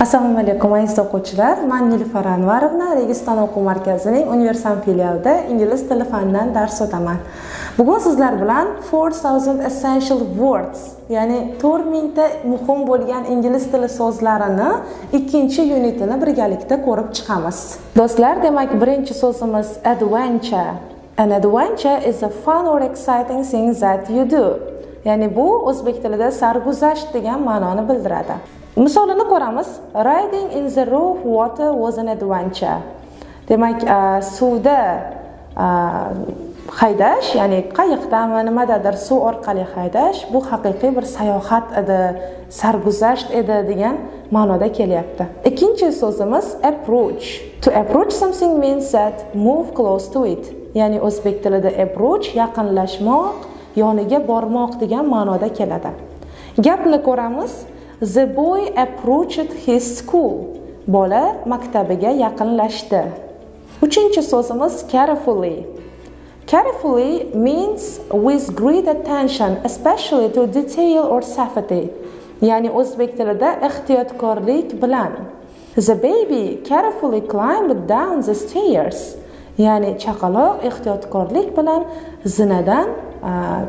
Assalomu alaykum, aziz o'quvchilar. Men Nilufar Anvarovna, Registon o'quv markazining universal filialida ingliz tili fanidan dars o'taman. Bugun sizlar bilan 4000 essential words, ya'ni 4000 ta muhim bo'lgan ingliz tili so'zlarini ikkinchi unitini birgalikda ko'rib chiqamiz. Do'stlar, demak, birinchi so'zimiz adventure. An adventure is a fun or exciting thing that you do. Ya'ni bu o'zbek tilida sarguzasht degan ma'noni bildiradi. Misolini ko'ramiz. Riding in the rough water was an adventure. Demak, suvda haydash, ya'ni qayiqdami, nimadadir suv orqali haydash, bu haqiqiy bir sayohat edi, sarguzasht edi degan ma'noda kelyapti. Ikkinchi so'zimiz approach. To approach something means that move close to it. Ya'ni o'zbek tilida approach yaqinlashmoq, yoniga bormoq degan ma'noda keladi. Gapni ko'ramiz. The boy approached his school. Bola maktabiga yaqinlashdi. Uchinchi so'zimiz carefully. Carefully means with great attention, especially to detail or safety. Ya'ni o'zbek tilida ehtiyotkorlik bilan. The baby carefully climbed down the stairs. Ya'ni chaqaloq ehtiyotkorlik bilan zinadan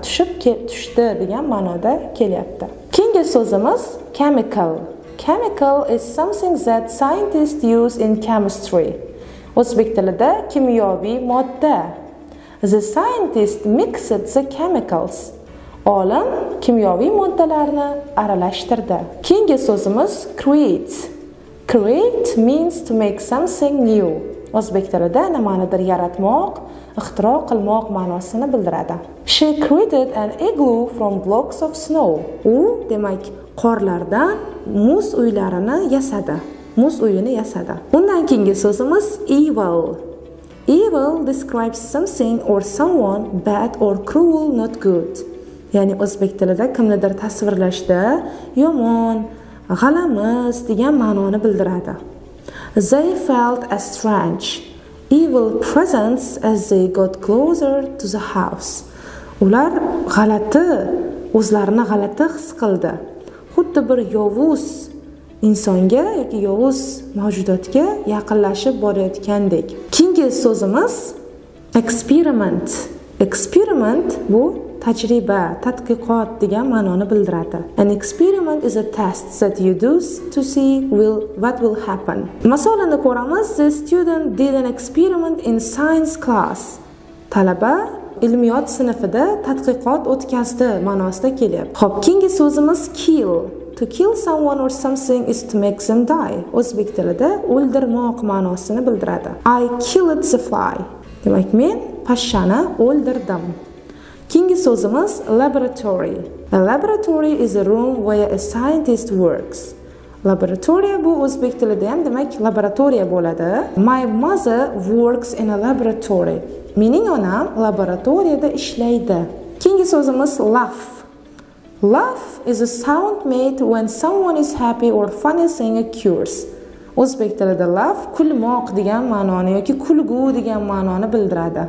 tushib tushdi degan ma'noda kelyapti. Keyingi so'zimiz chemical. Chemical is something that scientists use in chemistry. O'zbek tilida kimyoviy modda. The scientist mixed the chemicals. Olim kimyoviy moddalarni aralashtirdi. Keyingi so'zimiz create. Create means to make something new. O'zbek tilida nimanidir yaratmoq, ixtiro qilmoq ma'nosini bildiradi. She created an igloo from blocks of snow. U, demak, qorlardan muz uylarini yasadi. Muz uyini yasadi. Undan keyingi so'zimiz evil. Evil describes something or someone bad or cruel, not good. Ya'ni o'zbek tilida kimnidir tasvirlashda yomon, g'alamis degan ma'noni bildiradi. They felt a strange, evil presence as they got closer to the house. Ular g'alati, o'zlarini g'alati his qildi. Xuddi bir yovuz insonga yoki yovuz mavjudotga yaqinlashib borayotgandek. Keyingi so'zimiz experiment. Experiment bu tajriba, tadqiqot degan ma'noni bildiradi. An experiment is a test that you do to see what will happen. Misolini ko'ramiz. The student did an experiment in science class. Talaba ilmiyot sinfida tadqiqot o'tkazdi ma'nosida kelyapti. Xo'p, keyingi so'zimiz kill. To kill someone or something is to make them die. O'zbek tilida o'ldirmoq ma'nosini bildiradi. I killed the fly. Demak, men pashshani o'ldirdim. Keyingi so'zimiz laboratory. A laboratory is a room where a scientist works. Laboratoriya bu o'zbek tilida ham demak laboratoriya bo'ladi. My mother works in a laboratory. Mening onam laboratoriyada ishlaydi. Keyingi so'zimiz laugh. Laugh is a sound made when someone is happy or funny thing occurs. O'zbek tilida laugh kulmoq degan ma'noni yoki kulgu degan ma'noni bildiradi.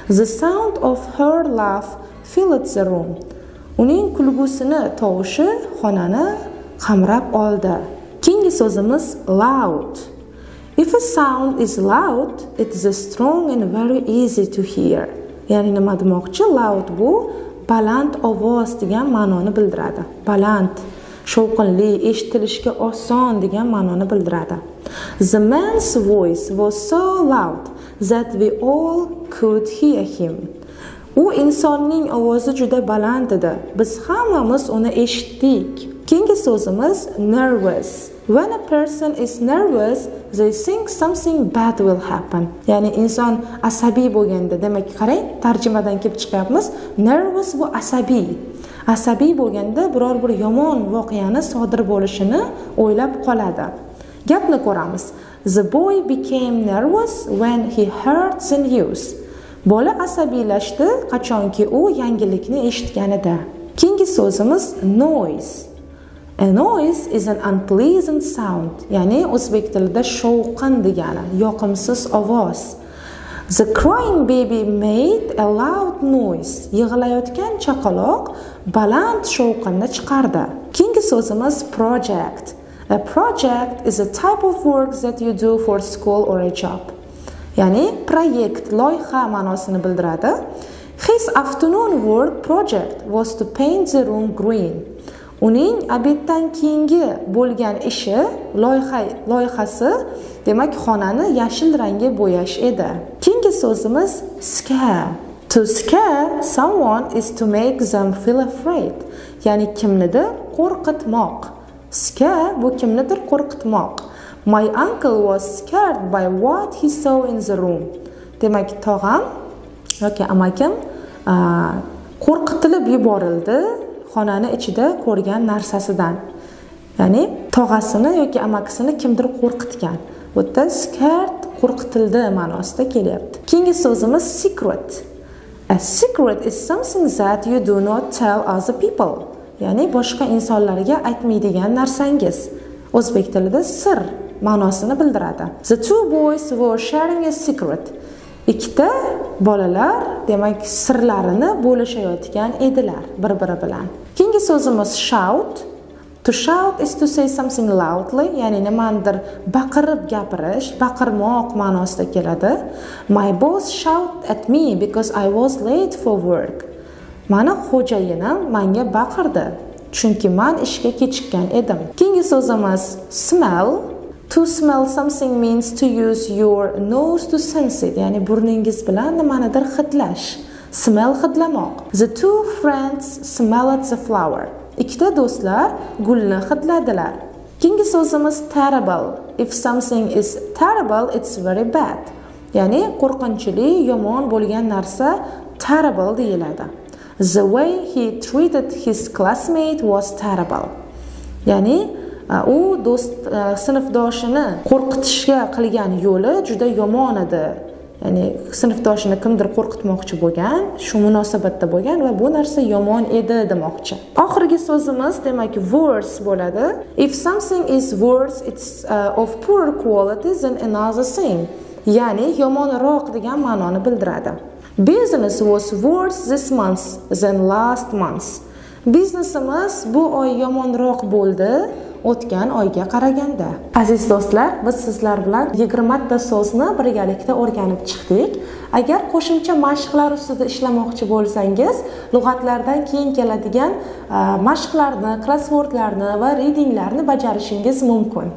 The sound of her laugh filled the room. Uning kulgusini tovushi xonani qamrab oldi. Keyingi so'zimiz loud. If a sound is loud, it is strong and very easy to hear. Ya'ni nima demoqchi? Loud bu baland ovoz degan ma'noni bildiradi. Baland, shovqinli, eshitilishga oson degan ma'noni bildiradi. The man's voice was so loud that we all could hear him. U insonning ovozi juda baland edi. Biz hammamiz uni eshitdik. Keyingi so'zimiz nervous. When a person is nervous, they think something bad will happen. Ya'ni inson asabiy bo'lganda, demak qarang, tarjimadan kelib chiqyapmiz. Nervous bu asabiy. Asabiy bo'lganda biror bir yomon voqeani sodir bo'lishini o'ylab qoladi. Gapni ko'ramiz. The boy became nervous when he heard the news. Bola asabiylashdi qachonki u yangilikni eshitganida. Keyingi so'zimiz noise. A noise is an unpleasant sound. Ya'ni o'zbek tilida shovqin degani, yoqimsiz ovoz. The crying baby made a loud noise. Yig'layotgan chaqaloq baland shovqinni chiqardi. Keyingi so'zimiz project. A project is a type of work that you do for school or a job. Ya'ni proyekt, loyiha ma'nosini bildiradi. His afternoon work project was to paint the room green. Uning obeddan keyingi bo'lgan ishi, loyihasi, demak, xonani yashil rangga bo'yash edi. Keyingi so'zimiz scare. To scare someone is to make them feel afraid. Ya'ni kimnidir qo'rqitmoq. Scare bu kimnidir qo'rqitmoq. My uncle was scared by what he saw in the room. Demak, tog'am yoki amakim qo'rqitilib yuborildi xonani ichida ko'rgan narsasidan. Ya'ni tog'asini yoki amakisini kimdir qo'rqitgan. Bu yerda scared qo'rqitildi ma'nosida kelyapti. Keyingi so'zimiz secret. A secret is something that you do not tell other people. Ya'ni boshqa insonlarga aytmaydigan narsangiz. O'zbek tilida sir ma'nosini bildiradi. The two boys were sharing a secret. Ikkita bolalar, demak, sirlarini bo'lishayotgan edilar bir-biri bilan. Keyingi so'zimiz shout. To shout is to say something loudly, ya'ni nimanidir baqirib gapirish, baqirmoq ma'nosida keladi. My boss shouted at me because I was late for work. Mani xo'jayinim menga baqirdi, chunki men ishga kechikkan edim. Keyingi so'zimiz smell. To smell something means to use your nose to sense it, ya'ni burningiz bilan nimanidir hidlash. Smell hidlamoq. The two friends smelled the flower. Ikkita do'stlar gulni hidladilar. Keyingi so'zimiz terrible. If something is terrible, it's very bad. Ya'ni qo'rqinchli, yomon bo'lgan narsa terrible deyiladi. The way he treated his classmate was terrible. Ya'ni u do'st sinfdoshini qo'rqitishga qilgan yo'li juda yomon edi. Ya'ni sinfdoshini kimdir qo'rqitmoqchi bo'lgan, shu munosabatda bo'lgan va bu narsa yomon edi demoqchi. Oxirgi so'zimiz demak worse bo'ladi. If something is worse, it's of poor quality than another thing. Ya'ni yomonroq degan ma'noni bildiradi. Business was worse this month than last month. Biznesimiz bu oy yomonroq bo'ldi o'tgan oyga qaraganda. Aziz do'stlar, biz sizlar bilan 20 ta so'zni birgalikda o'rganib chiqdik. Agar qo'shimcha mashqlar ustida ishlamoqchi bo'lsangiz, lug'atlardan keyin keladigan mashqlarni, crosswordlarni va readinglarni bajarishingiz mumkin.